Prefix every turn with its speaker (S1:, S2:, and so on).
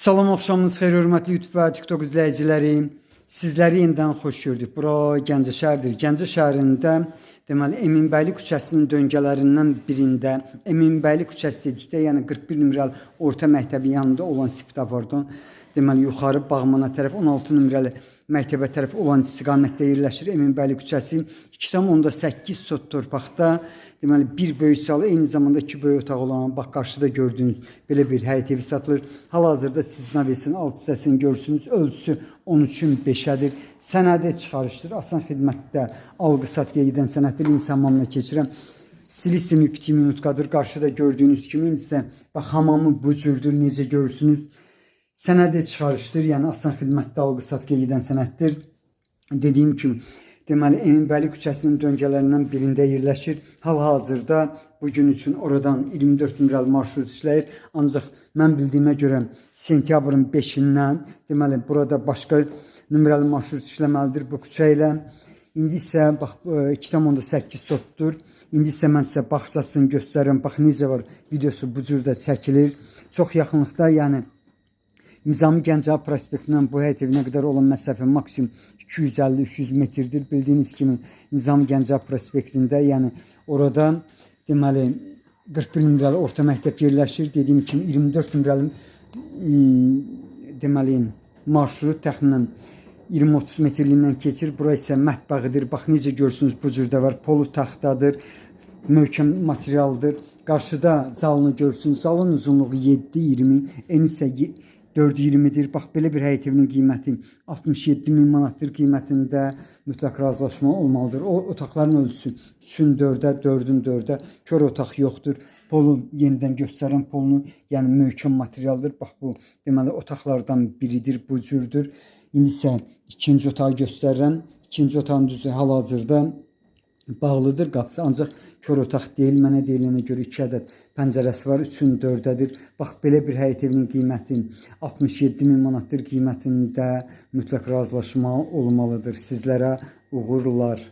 S1: Salam, axşamınız xeyir, hörmətli YouTube və TikTok izləyiciləri. Sizləri yenidən xoş gördük. Bura Gəncə şəhəridir. Gəncə şəhərində, deməli, Eminbəyli küçəsinin döngələrindən birində, Eminbəyli küçəsi dedikdə, yəni 41 nömrəli orta məktəbin yanında olan svetofordan, deməli, yuxarı Bağmana tərəf 16 nömrəli məktəbə tərəf olan istiqamətdə yerləşir Eminbəyli küçəsi. 2,8 sot torpaqda, deməli, bir böyük salı, eyni zamanda iki böyük otaq olan, bax qarşıda gördüyünüz belə bir həyət evi satılır. Hal-hazırda siz navesin alt hissəsini görürsünüz. Ölçüsü 13-ün 5-ədir. Sənədi çıxarışdır. Asan xidmətdə alqı-satqıya gedən sənəddir. İnsan hamamına keçirəm. Stilissimi piti minutkadır. Qarşıda gördüyünüz kimi indi isə bax hamamı bu cürdür. Necə görürsünüz? Sənədi çıxarışdır. Yəni asan xidmətdə alqı-satqıya gedən sənəddir. Dediyim kimi, deməli, Eminbəyli küçəsinin döngələrindən birində yerləşir. Hal-hazırda bu gün üçün oradan 24 nömrəli marşrut işləyir. Ancaq mən bildiyimə görə sentyabrın 5-dən, deməli, burada başqa nömrəli marşrut işləməlidir bu küçə ilə. İndi isə bax 2,8 sotdur. İndi isə mən sizə bağçasını göstərirəm. Bax necə var, videosu bu cür də çəkilir. Çox yaxınlıqda, yəni Nizami Gəncəvi prospektindən bu həyət evinə qədər olan məsafə maksimum 250-300 metrdir. Bildiyiniz kimi Nizami Gəncəvi prospektində, yəni orada, deməli, 41 nömrəli orta məktəb yerləşir. Dediyim kimi 24 nömrəli deməli marşrut təxminən 20-30 metrliyindən keçir. Bura isə mətbəxidir. Bax necə görürsünüz, bu cür də var. Polu taxtadır. Möhkəm materialdır. Qarşıda zalını görürsünüz. Zalın uzunluğu 7,20, eni isə 4,20-dir. Bax belə bir həyət evinin qiyməti 67 min manatdır. Qiymətində mütləq razılaşma olmalıdır. O otaqların ölçüsü 3-ün 4-ə, 4-ün 4-ə. Kör otaq yoxdur. Polu yenidən göstərirəm polunu, yəni möhkəm materialdır. Bax bu, deməli, otaqlardan biridir, bu cürdür. İndi isə ikinci otağı göstərirəm. İkinci otağın düzü hal-hazırda bağlıdır qapısı, ancaq kör otaq deyil. Mənə deyilənə görə 2 ədəd pəncərəsi var, 3-ün 4-ədir. Bax belə bir həyət evinin qiyməti 67 min manatdır. Qiymətində mütləq razılaşma olmalıdır. Sizlərə uğurlar.